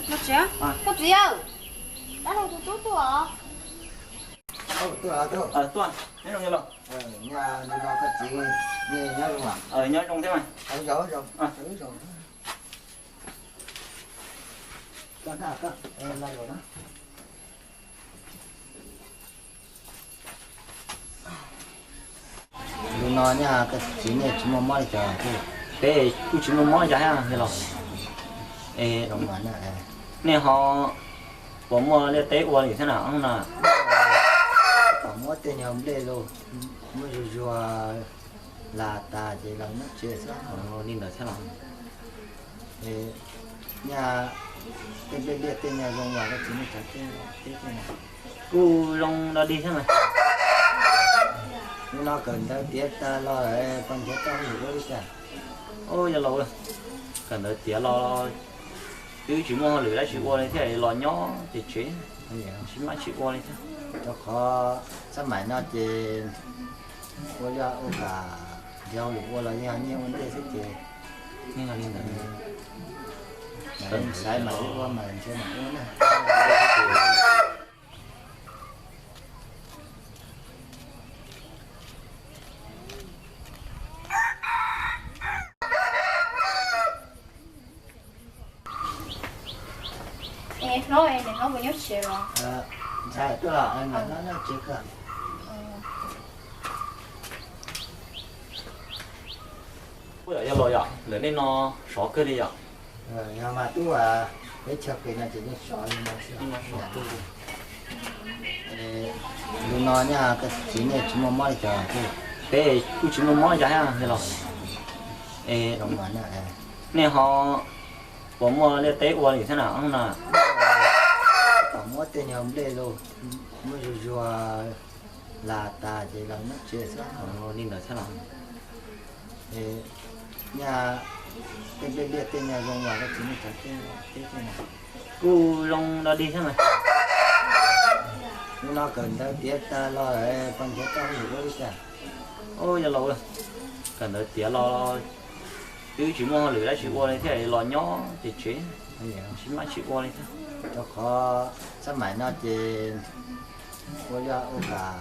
Koj txiv, koj txiv, dab laug tus tub tuaj os. Tuaj, tuaj, nyob zoo yawg laus. Nyob zoo, koj txiv, nyob zoo mas. Nyob zoo thiab mas. Lub no nyaj koj txiv nej tsis muaj mob li cas? Peb kuj tsis muaj mob li cas thiab yawg laus. Nej ho puas muaj liaj teb ua li thiab na? Muab tej nyuag nplej los muab zuag zuag las tas ces los nyob tsev xwb. Li ntawd thiab los? Nyaj tej nplej liaj tej nyuag zoo mas koj txiv nej cov teb. Kuj zoo dog dig thiab mas. Lub no kawm ntawv tiav tag los koj nrhiav tau hauj lwm ua li cas? Yawg laus, kawm ntawv tiav los twb tsis muaj hauj lwm dab tsi ua li thiab, los nyob ces tsev, tsis muaj dab tsi ua li thiab. Rau qhov xab maim no ces ua liaj ua kam nrhiav hauj lwm ua los yog nyiaj ua ntej xwb ces, xaiv mas ua mas nrhiav mas ua na. Es hlob, es niam hlob puas nyob tsev los? Ntshai tuaj los, niam hlob nyob tsev kawg. Yog los yom, ntawm nej no sov kawg li yom? Yog mas tub, peb chaw pem no ces yeej sov li no xwb. Lub no nyaj koj txiv nej tsis muaj mob li cas? Peb kuj tsis muaj mob li cas thiab yawg laus. Nej ho puas muaj liaj teb ua li thiab na? Muab tej nyuag nplej los muab zuag zuag las tas ces los nyob tsev xwb. Li ntawd thiab los? Nyaj tej nplej liaj tej nyuag zoo mas koj txiv nej cov teb. Kuj zoo dog dig thiab mas. Lub no kawm ntawv tiav tag los koj nrhiav tau hauj lwm ua li cas? Yawg laus, kawm ntawv tiav los twb tsis muaj hauj lwm dab tsi ua li thiab, los nyob ces tsev, tsis muaj dab tsi ua li thiab. Rau qhov xab maim no ces ua liaj ua kam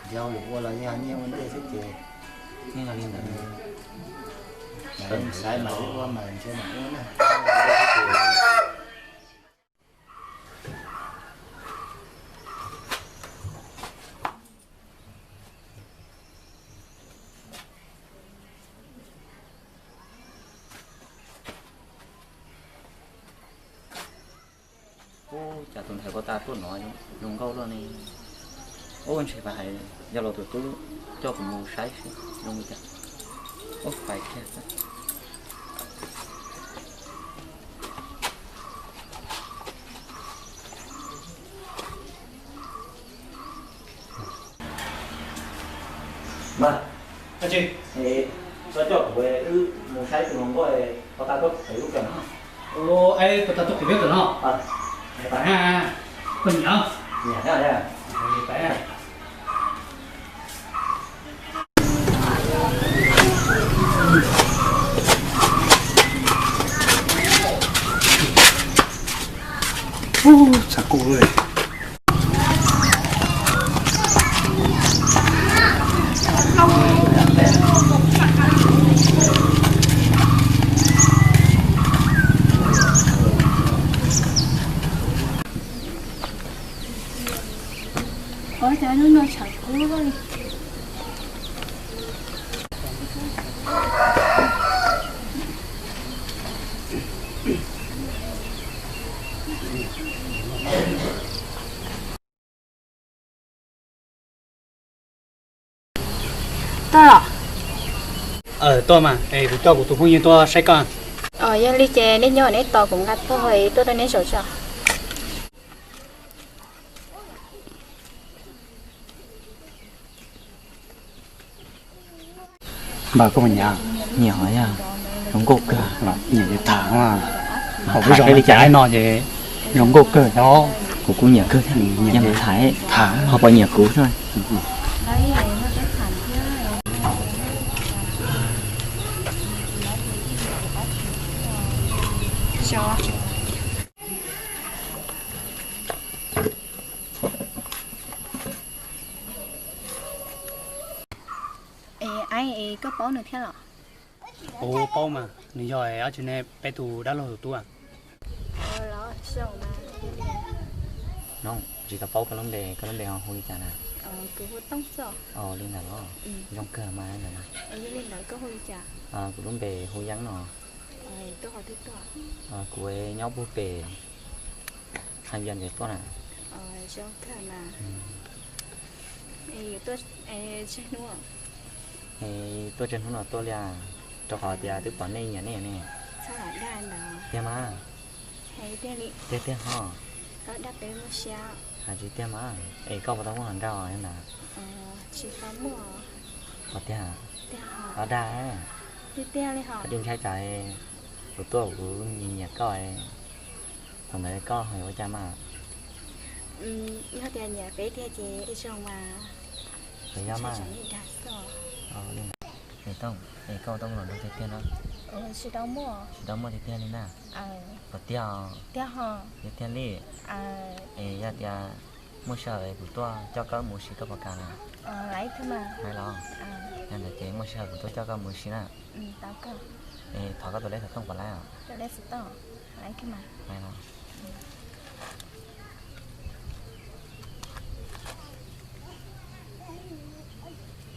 nrhiav hauj lwm ua los yog nyiaj ua ntej xwb ces, li ntawd, xaiv mas ua mas nrhiav mas ua na. Ub, cas tus ntxhais ko tas tuaj no zoo nkauj luaj ne. Ub, ntshe pais hais yog los tus tub coj kuv mus saib seb zoo li cas. Ub, pais kiag. Mas, koj coj kuv wb mus saib tus hluas nkauj ko tas tuaj pem lub kawm no. Ub, es ko tas tuaj pem lub kawm no. Pais, koj nyiam, nyiam thiab. Ub, txav kuv li. Ua cas hnub no tshav kub li. Tuaj los? Tuaj mas, es kuv coj kuv tus phooj ywg tuaj saib koj. Yog li ces nej nyob neb tos kuv nqa tog tuaj rau neb zaum tso. Npawg, koj puas nyiam? Nyiam os, yog zoo nkauj kawg. Nyiam ces tham mas. Ho peb zos li cas no ces zoo nkauj kawg os. Kuv kuj nyiam kawg thiab, nyiam tham. Tham ho puas nyiam kuv thiab? Xyov. Paub nws thiab los? Kuv paub mas, nws yog dab tsi ne, peb tus dab laug tus tub a? No, tsis tau paub koj lub npe, koj lub npe ho hu li cas na? Li ntawd los? Zoo kawg mas ntawd. Kuv lub npe hu Yeeb no. Kuv nyob puag pem Haj Yaj ntawd tuaj na. Tuaj tsawg hnub no tuaj li, rau qhov tias twb pom nej nyiam nej ne. Tiag mas. Tiag tiag ho. Hais tsis tiag mas, es koj puas tau muaj hluas nraug ntawd? Tiag, los dag. Kuv ntshai tsam kuv tuaj kuv nyiam nyiam koj, thaum ntawd koj ho yuav ua cas mas? Yog tias nyiam peb tiag ces zoo mas. Yog mas. Es Tooj, es koj tau muaj hluas nraug tiag tiag no? Tsis tau muaj tiag tiag li na. Puas tiag? Tiag tiag li. Es yog tias muaj sij hawm kuv tuaj coj koj mus ua si koj puas kam na? Los, yog ntawd ces muaj sij hawm kuv tuaj coj koj mus ua si na. Es thov koj tus lej xov tooj puas laib?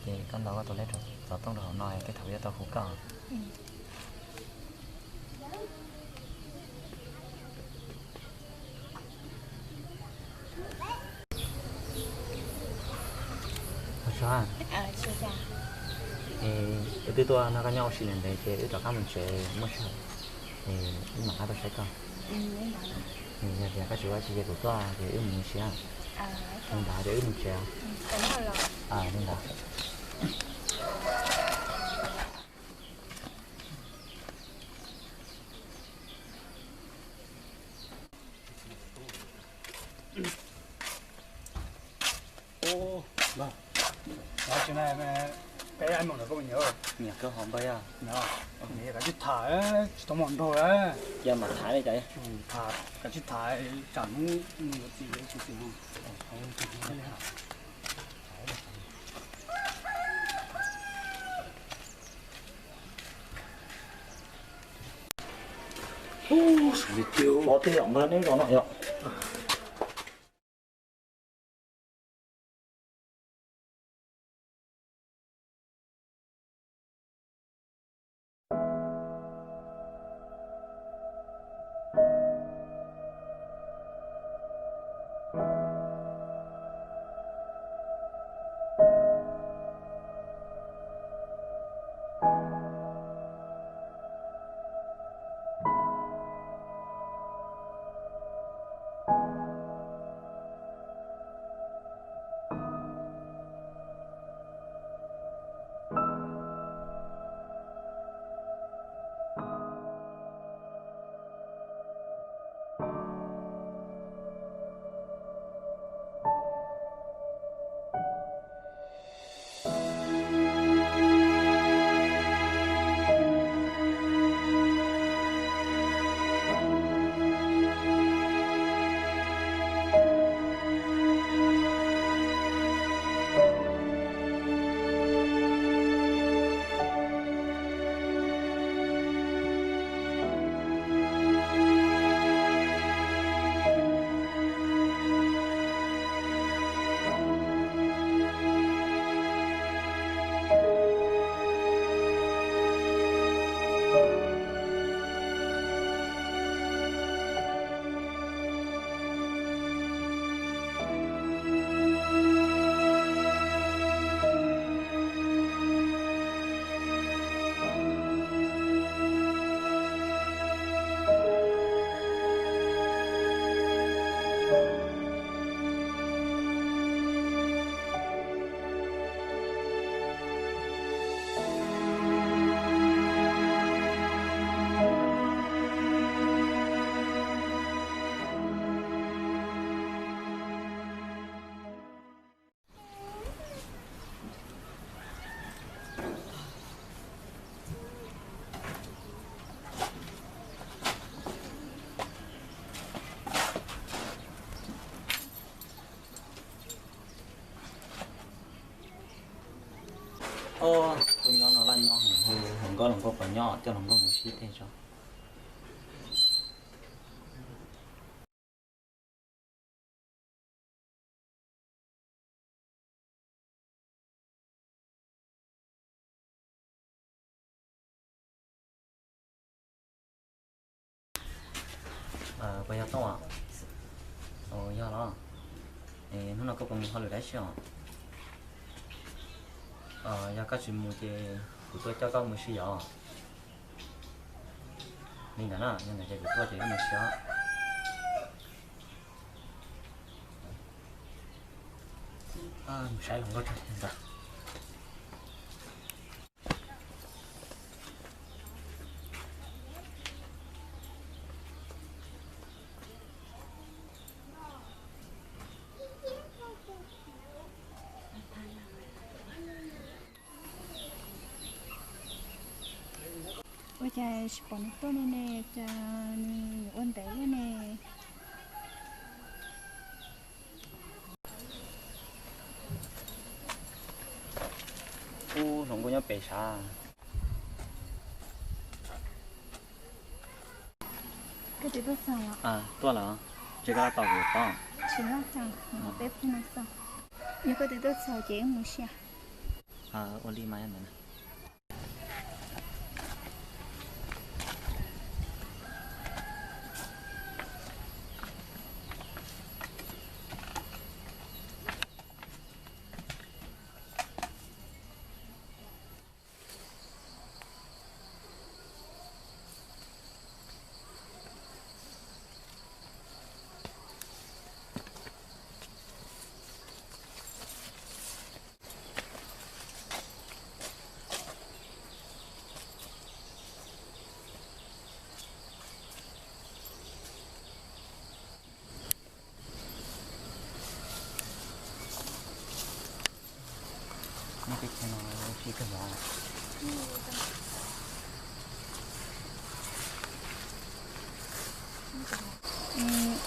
Ces koj ntaus koj tus lej xov tooj rau hauv no es tej thaum yuav tau hu koj. Wb twb tuaj nrog koj nyob ua si ntev ntev ces wb rov qab mus tsev, muaj sij hawm wb mam rov qab tuaj saib koj. Yog tias koj tsis ua dab tsi ces kuv tuaj ces wb mus ua si. Li ntawd ces wb mus tsev. Li ntawd. Peb ib mus ntawm koj nyiam, nyiam kawg hov npawg yog. Nyiam, kav tsij tham, tsis tau hmo nraug. Yog mas tham li cas? Tham, kav tsij tham, tsam hnub nws yuav txiv yuav tsis txiv no. Ub, sawv daws, pov tej yom, npawg neb los no yom. Tus nyob no Nyob hluas nkauj, hluas nkauj puas nyob, coj hluas nkauj mus sib teg tso. Puas yog Tooj? Yog los. Hnub no koj puas mus hauj lwm dab tsi os? Yog koj tsis mus ces kuv tuaj coj koj mus si os. Li ntawd na, yog ntawd ces kuv tuaj ces wb mus si os. Mus saib hluas nkauj tso ntag. Ua cas tsis pom nws tuaj li ne, cas nws yuav ua ntev ua ne. Ub, hluas nkauj nyob pem sav. Koj twb tuaj txog los? Tuaj lawm. Tsis koj laj tau kuv tod. Tsis laj tau, peb pheej no txog. Yog koj twb tuaj txog ces wb mus si. Ua li mas ntawd na.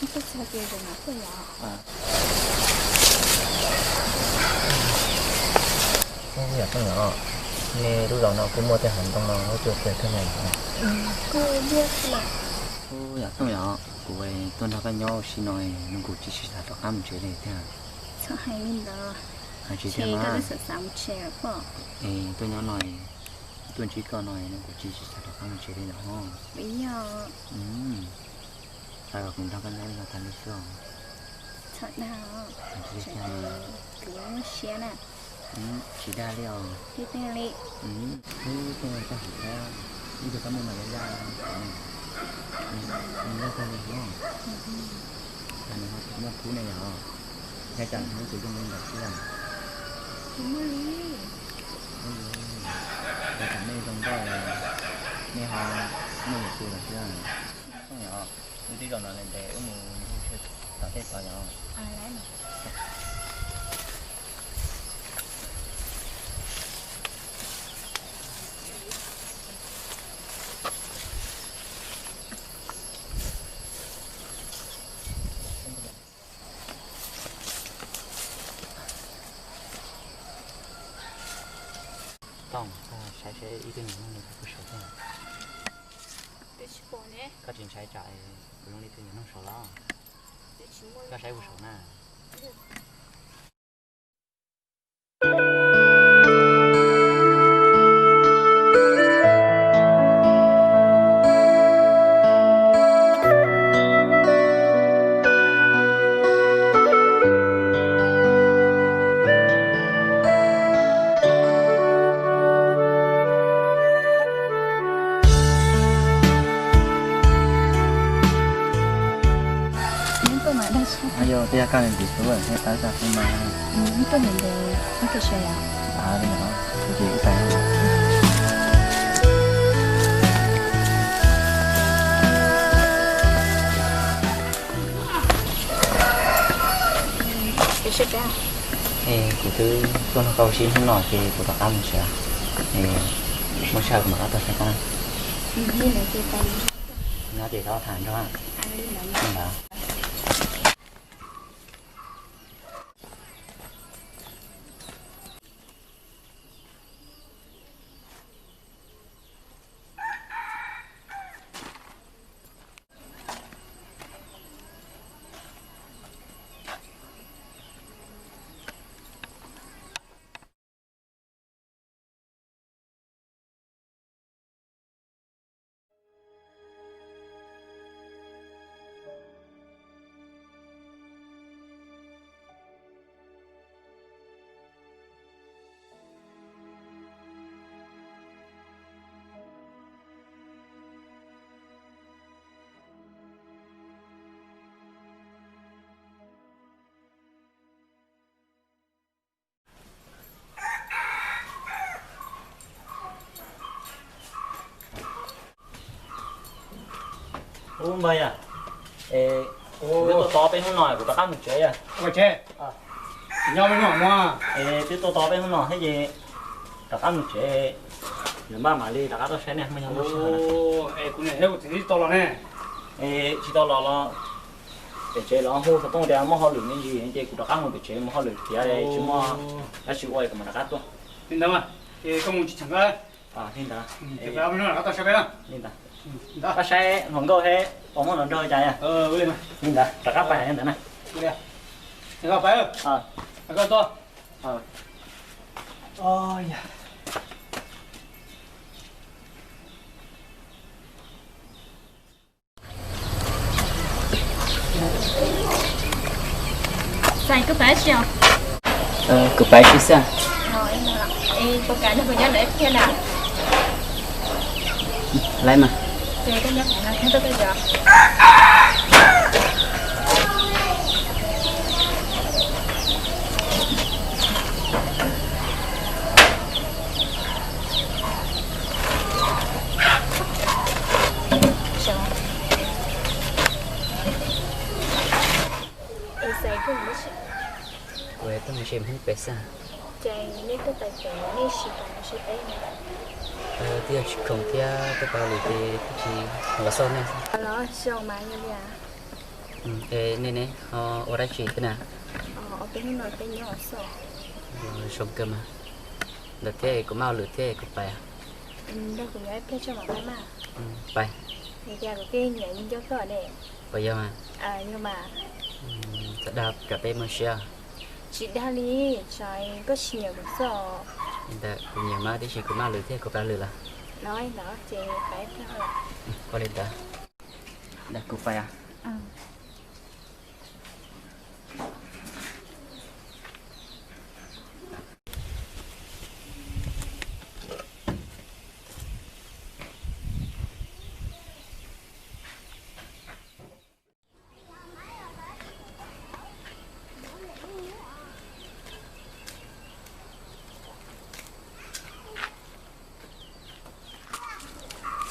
Ib tug txog ces zaum no tuaj yom. Ub, yam Tooj yom, nej lub zos no kuj muaj tej hav ntoo no ua cua kiag thiab ne. Ub, yam Tooj yom, kuv tuaj nrog koj nyob ua si no, nws kuj tsis tsis xav rov qab mus tsev li thiab. Txhob hais li ntawd. Hais tsis thiab mas. Es tuaj nyob no, tuaj ntsib koj no, nws kuj tsis tsis xav rov qab mus tsev li lawm os. Xav kom kuv nrog koj nyob li no tas li xwb os. Txhob dag os, kuv muaj siab na. Tsis dag li os. Wb tuaj koj hais thiab, ib tug koj muaj mas yaj yaj, yaj tag li os. Cas nws ho tsis muaj khub ne yom? Yog cas hnub twg zoo li ntawd xwb os? Tsis muaj li. Ua li, yog tias nej zoo nkauj, nej ho muaj lwm tus lawm xwb. Wb twb zaum no ntev ntev, wb mus ntsia tom tej tod yom. Tooj, saib seb ib tug nyuam noog nws puas saud thiab. Koj tsis ntshai tsam kuv zoo li tus nyuam noog saud los? Koj saib kuv saud na. Yog koj niam ntxim hlub thiab tab zaj hlub mas. Tuaj ntawm ntawd ib tug sawv yom. Ces ib tag. Es kuv twb tuaj nrog koj ua si hnub no ces kuv rov qab mus tsev. Es muaj sij hawm kuv mam rov qab tuaj saib koj. Nyob ces rov tham nrog. Li ntawd. Ub npawg yog, es twb tuaj tau peb hnub no kuv rov qab mus tsev yog. Es twb tuaj tau peb hnub no thiab ces rov qab mus tsev, nws maj mam li rov qab tuaj saib nej muaj nyob muaj sij hawm. Es kuv niam thiab kuv txiv twb tsis tau los ne. Es tsis tau los los pem tsev los hu xov tooj tias muaj hauj lwm me ntsis ces kuv rov qab mus pem tsev mus hauj lwm tiav tsis muaj dab tsi ua kuv mam rov qab tuaj. Li ntawd mas, ces koj mus tsis txheem koj. Li ntawd, li ntawd. Koj saib hluas nkauj thiab pom muaj hluas nraug cas yog. Li ntawd rov qab pais li ntawd na. Xais, koj pais tsi os? Kuv pais tsi xwb. Lawv mas. Kuv tuaj mus se Hmoob pem xwb. Ces nej tuaj pais pem, nej sim pais los sis peb? Twb yog tsis khoom thiab tuaj pab lwm ces twb tsis los xauj nej. Los xyoo mas yog li. Es nej ne ho ua dab tsi thiab na? Zoo kawg mas. Ntawd thiab kuv maj ua lwm thiab kuv pais. Pais. Puas yog mas? Txawm dag kom peb muaj siab. Tsis dag li, tsam koj tsis nyiam kuv xwb. Li ntawd kuv nyiam mas, tiam sis kuv maj lwm thiab kuv pab lwm lawm. Ua li ntawd. Ntawd kuv pais.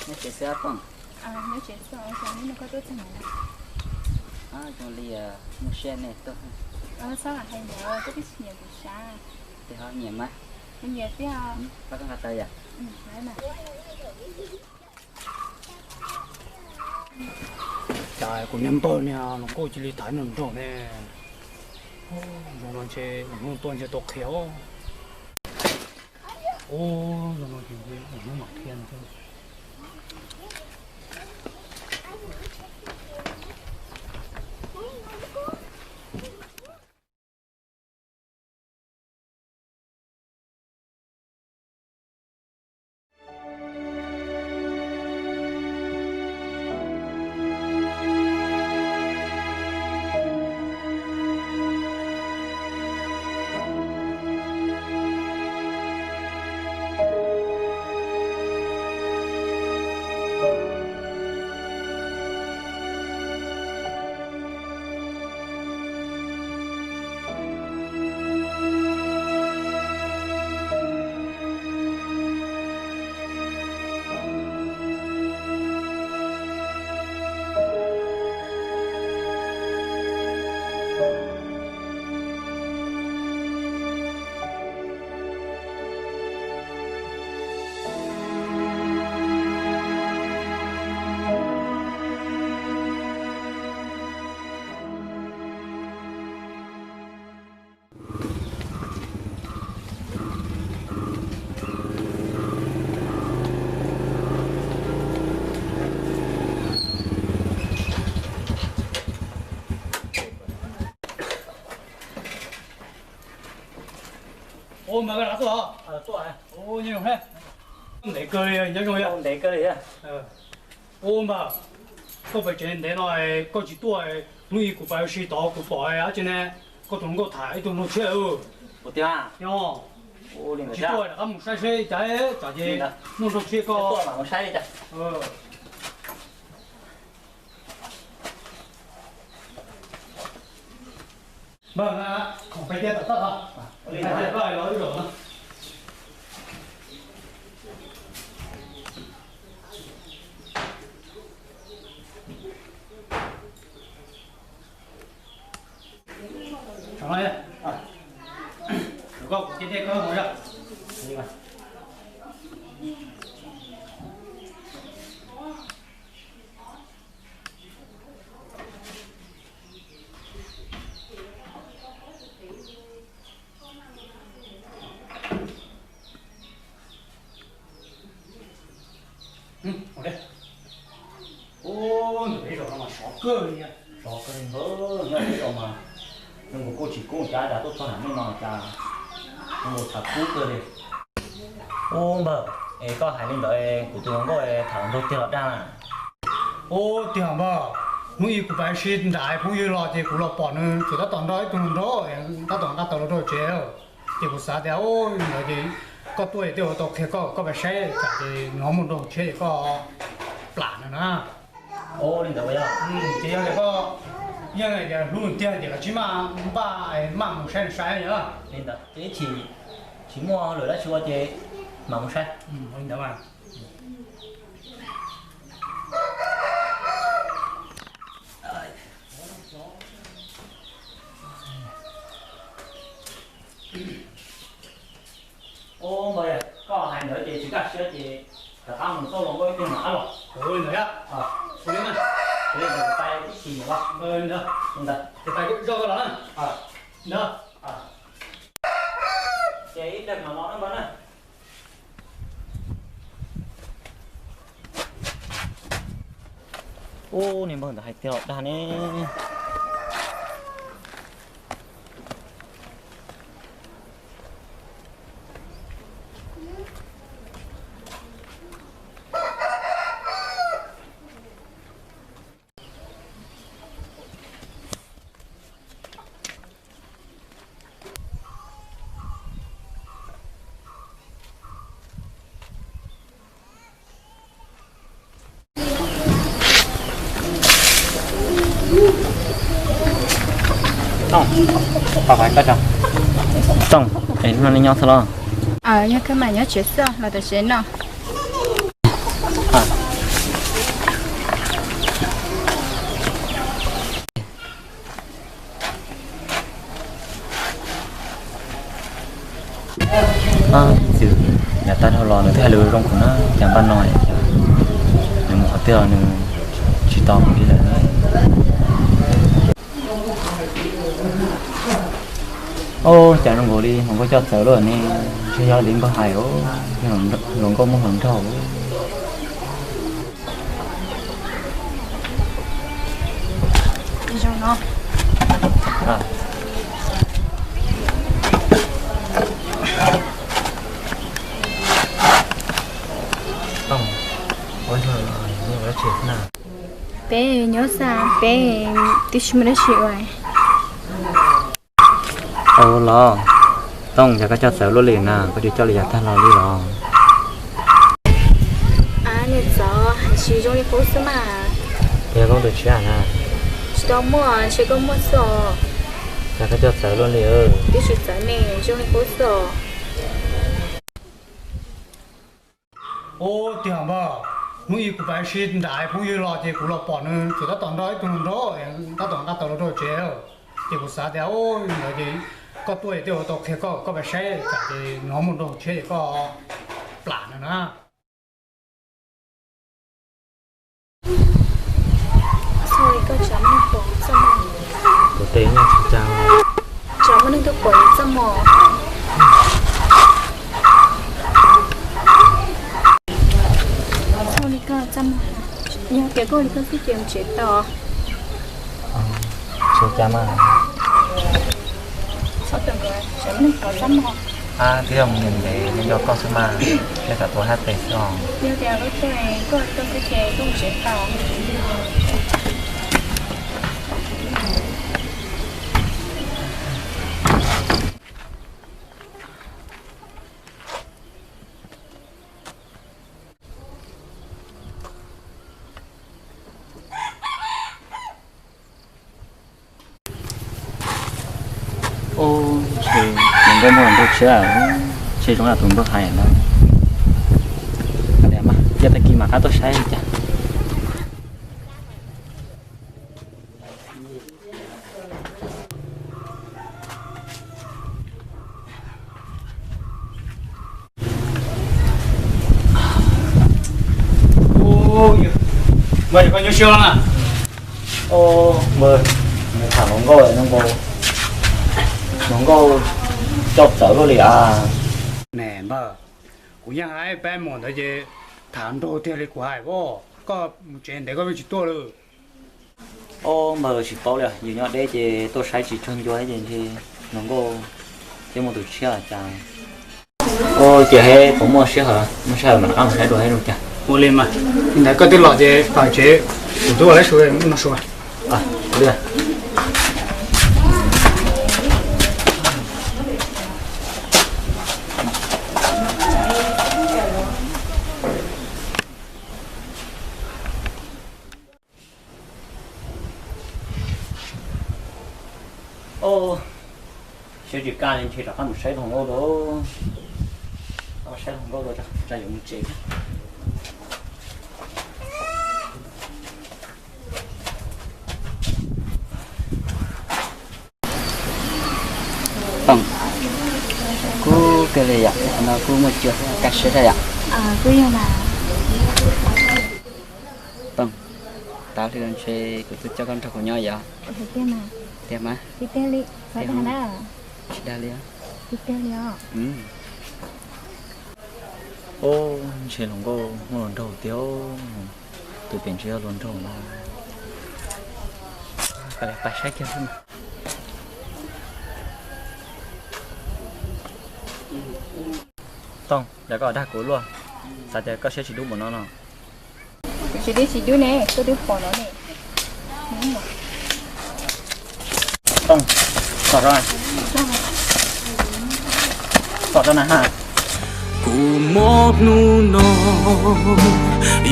Nyob tsev xwb poj? Zoo li muaj siab nej tuaj. Tej ho nyiam mas. Pab koj nqa tau yom. Cas kuv niag npawg niag hluas nkauj cia li tham nrog nrog ne. Zoo no ntshe hnub tuaj ntshe tau qhia os. Ub, zoo no ces hnub mam qhia no. Ua mas koj rov tuaj os. Ntev kawg li, nyob zoo yog. Ntev kawg li. Ua mas, koj pais tsev ntev no koj tsis tuaj, hnub ib kuv pais ua si tod kuv pom dab tsi ne, koj tus hluas nkauj tham ib tug nraug tshiab. Ua tiag. Tsis tuaj rov qab mus saib seb cas, tsam ces muaj nraug tshiab koj. Npawg, khoom peb thiab tom toj os. Peb thiab koj los wb zaum no. Ua, ntawm peb zos no mas sov kawg li, sov kawg li ntag. Nyob peb zos mas zoo nkaus koj tsis kub cas, cas tuaj txog nram nej no cas zoo nkaus tshav kub kawg li. Ub npawg, es koj hais li ntawd kuv tus hluas nkauj tham hluas nraug tiag los dag na? Ub tiag npawg, hnub ib kuv pais ua si nram phooj ywg los ces kuv los pom nws tseem tab tom nrog ib tug hluas nraug, tab tom nqa taws los rau tsev. Ces kuv xav tias ntawd ces koj tuaj ces twb tau qhia koj, koj pais saib tsam ces nws ho muaj nraug tshiab ces koj plam nws na. Ua li ntawd yog, ces yog tias koj yeej tias hlub nws tiag ces koj tsis maj npaj, maj mus saib nws saib yog. Li ntawd ces ib chim tsis muaj lwm dab tsi ua ces mam mus saib. Ua li ntawd mas. Ub npawg, koj hais ntawd ces tsis kaj siab ces rov qab mus xauj hluas nkauj ib tug mam los. Ua li ntawd yog, ua li ntawd, ib chim mam los. Ntawd, ntawd, tos zoj los na. Ntawd, ces ib pliag mam los na npawg na. Ub, niag npawg ntawd hais tiag los dag ne. Tooj, pab pab koj tso. Tooj, es hnub no nej nyob txog los? Yog koj mas nyob tsev xwb, los tom tsev no. Txwm yav tag dhau los nws twb hais lus zoo kawg na, cas npaj no nws mus qhov twg los nws tsis tos kuv li lawm ne. Ub, cas zoo nkaus li hluas nkauj coj txawv luaj ne, ntshe yog li npawg hais, hluas nkauj muaj hluas nraug. Peb nyob xa, peb twb tsis muaj dab tsi ua. Ua los, Tooj, cas koj coj txawv luaj li na, koj tsis coj li yav tag los li los? Niam txawv, hais tsis zoo li qub xwb mas. Yog koj tus tshiab na? Tsis tau muaj, ntshe koj muaj xwb os. Cas koj coj txawv luaj li? Twb tsis txawv ne, zoo li qub xwb os. Ub, tiag npawg, hnub ib kuv pais ua si nram phooj ywg los ces kuv los pom nws tseem tab tom nrog ib tug hluas nraug, tab tom nqa taws los rau tsev. Ces kuv xav tias ntawd ces koj tuaj ces twb tau qhia koj, koj pais saib tsam ces nws ho muaj nraug tshiab ces koj plam nws na. Kuv tes nyob tsis cas. Tsam muaj neeg tuaj pom yus txaj muag. Txhob li koj txaj muag, yog tias koj ua li koj xwb ces mus tsev tau. Tsis cas mas. Txhob tawm, tsam muaj neeg pom txaj muag. Twb yog mus ntev ntev nco koj xwb mas, thiaj txawm tuaj hab tes xwb os. Yog tias koj tuaj, koj ua li koj xwb ces koj mus tsev tau. Ub, ntshe nws nkauj muaj hluas nraug tshiab, ntshe zoo li tus npawg hais ntawd. Cia tag kis mam rov qab tuaj saib li cas. Npawg, koj nyuaj siab los na. Npawg, nws tham hluas nkauj, hluas nkauj coj txawv luaj li as. Ne npawg, kuv yeej hais peb mus ntawd ces tham nraug tiag li kuv hais as. Koj mus tsev ntev koj yeej tsis tuaj lawm. Ob npawg tsis paub li, yus nyob deb ces tuaj saib tsis tsaug ncua ces ntshe hluas nkauj thiab muaj tus tshiab cas. Ua ces hais puas muaj sij hawm, muaj sij hawm mam rov qab mus saib dua thiab zoo cas. Ua li mas, li ntawd koj twb los ces pab tsev, kuv twb ua lab su no su. Siab tsis kaj li, ntshe rov qab mus saib hluas nkauj dua. Saib hluas nkauj dua tso yuav mus tsev. Toom, kub kawg li yom, no kub muaj cua kaj siab thiab yom. Toom, tav hli no ntshe kuv tuaj coj koj nrog kuv nyob yom. Tiag mas. Tsis dag li. Ub, ntshe hluas nkauj muaj hluas nraug tiag. Tus pem ntshe yog hluas nraug no. Pab saib kiag xwb. Tooj, yog koj dag kuv luaj, xav tias koj siab tsis dub npaum no no. Tsis dub tsis dub ne, koj twb pom no ne. Tooj, tsom rau na ha. Kuv mob hnub no,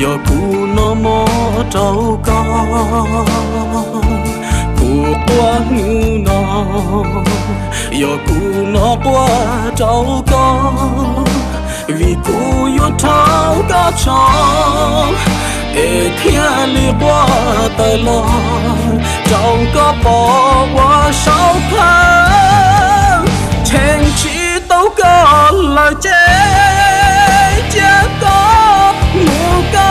yog kuv noj mob rau koj. Kuv quaj hnub no, yog kuv noj quaj rau koj. Vim kuv yuav rhaub koj tso, es thiaj li quaj tawm los rau koj pom ua saub phaj. Cheem tsis tau koj lawm ces cia koj mus koj.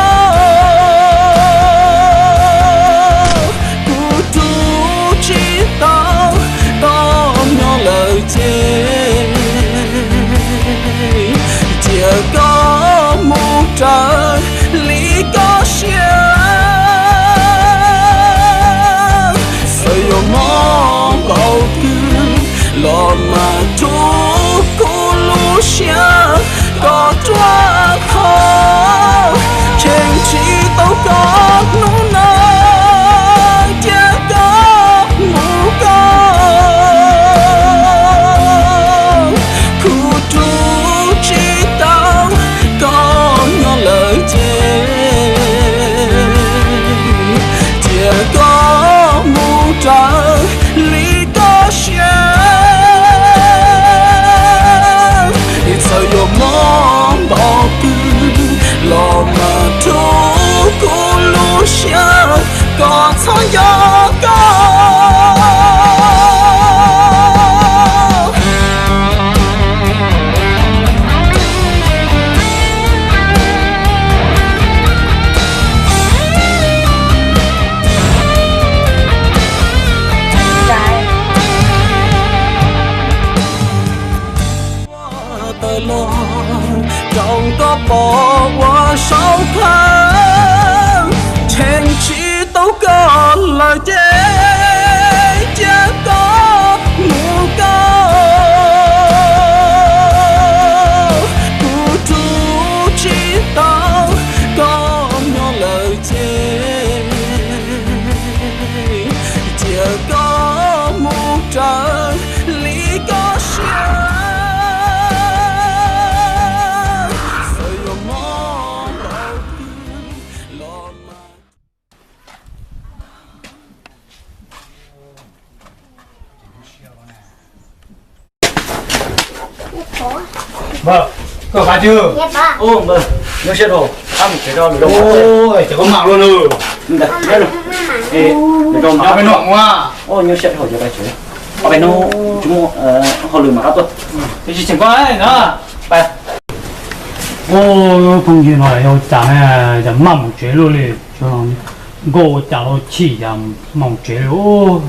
Kuv rub tsis tau koj nyob lawm ces cia koj mus raws li koj siab. Txawm yuav mob npaum twg los mas rub kuv lub siab kom ruaj khov. Cheem tsis tau koj hnub no, cia koj mus koj. Kuv rub tsis tau koj nyob lawm ces cia koj mus raws li koj siab. Txawm yuav mob npaum twg los mas rub kuv lub siab kom txhob nco koj. Tawm los rau koj pom ua saub phaj. Cheem tsis tau koj lawm ces cia koj mus koj. Kuv rub tsis tau koj nyob lawm ces cia koj mus raws li koj siab. Txawm yuav mob npaum twg los mas Npawg, koj pab twg? Npawg, nyuaj siab dhau, koj mus tsev rau lwm zaus. Ces koj mam los nawb. Nyob peb no ua. Nyuaj siab dhau, cov pab tsev. Ob peb hnub tsis muaj hauj lwm mam rov tuaj. Tsis tseem koj na. Phooj ywg no yog cas na, cas maj mus tsev luaj li. Nkauj ua cas los chim yam moos tsev li,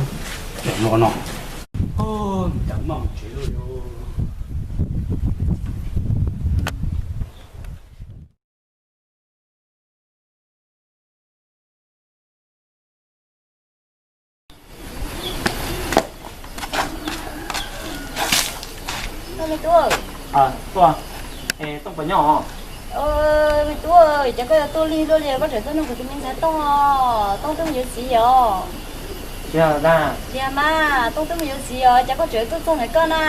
cov hluas no. Cas moos tsev li. Me tub, Tooj puas nyob? Me tub, cas koj yuav tuaj lig luaj li, koj tseem tuaj nug kuv tus me ntxhais Tooj? Tooj twb mus yuav txiv os. Tiag mas, Tooj twb mus yuav txiv os, cas koj tseem tuaj txog ntawm koj na?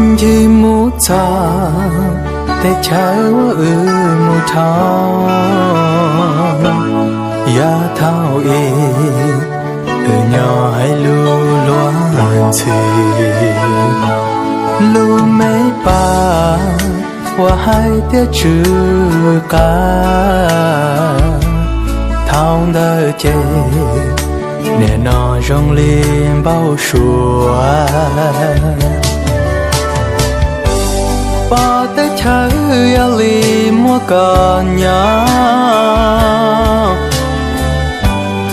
Ncig mus txog teb chaws uas wb mus dhau, yav thaum ub wb nyob hais lus luag ntxhi, lub me pam uas hais tias tsw qab. Thaum ntawd ces nim no zoo li npau suav, pom teb chaws yog li muaj koj nyob,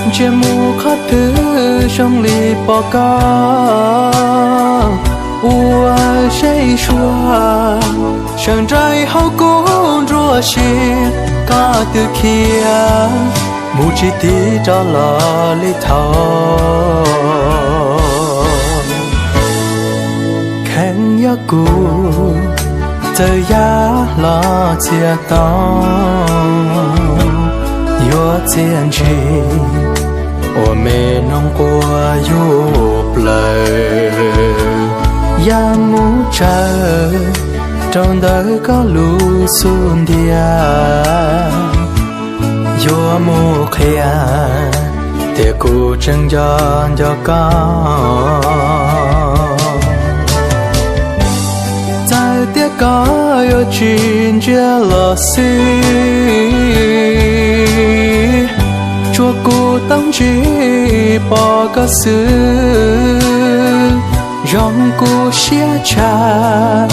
ntsia mus qhov twg zoo li pom koj ua zej zua, sawv nraim hauv kuv nruab siab, koj twb khiav mus tsis tiv rov los li thaum. Kheev yog kuv txawm yam hlob txias to, yuav txiaj ntsig ua me noog quaj yuj plawv, yam mus tsawv rau ntawm koj lub xub ntiag, yuav mus qhia tias kuv tseem nco nco koj. Txawm tias koj yuav tsis ntsia los xij, tsuas kuv taub ntsig pom koj xwb. Zoo kuv siab tshaj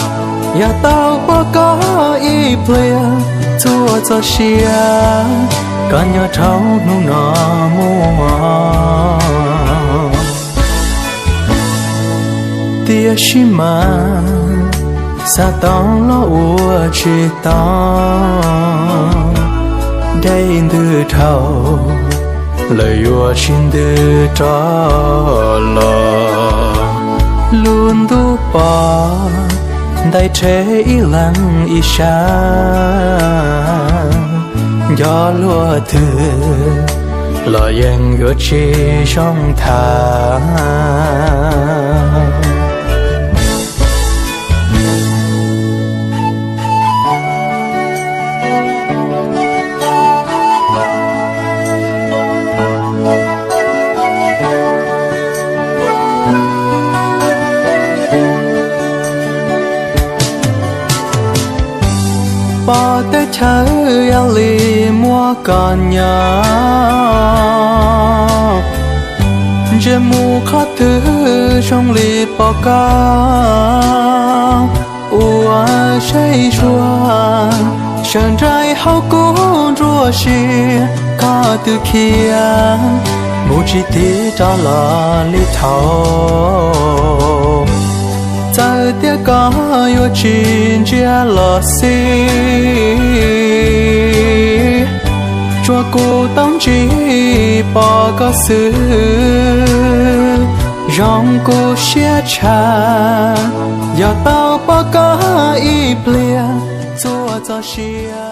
yog tau pom koj ib pliag txhua txoj sia, koj nyob dhau hnub no mus. Tiam sis mas xav tau los ua tsis tau, dej ntws dhau lawm yuav sib ntws rov los. Lub ntuj pom ntais rhe ib leeg ib sab, nco luag twg los yeej yuav tsis zoo tham. Pom teb chaws yog li muaj koj nyob, ntsia mus qhov twg zoo li pom koj ua zej zua, sawv nraim hauv kuv nruab siab, koj twb khiav mus tsis tiv rov los li thaum. Txawm tias koj yuav tsis ntsia los xij, tsuas kuv taub ntsig pom koj xwb. Zoo kuv siab tshaj yog tau pom koj ib pliag txhua txoj sia.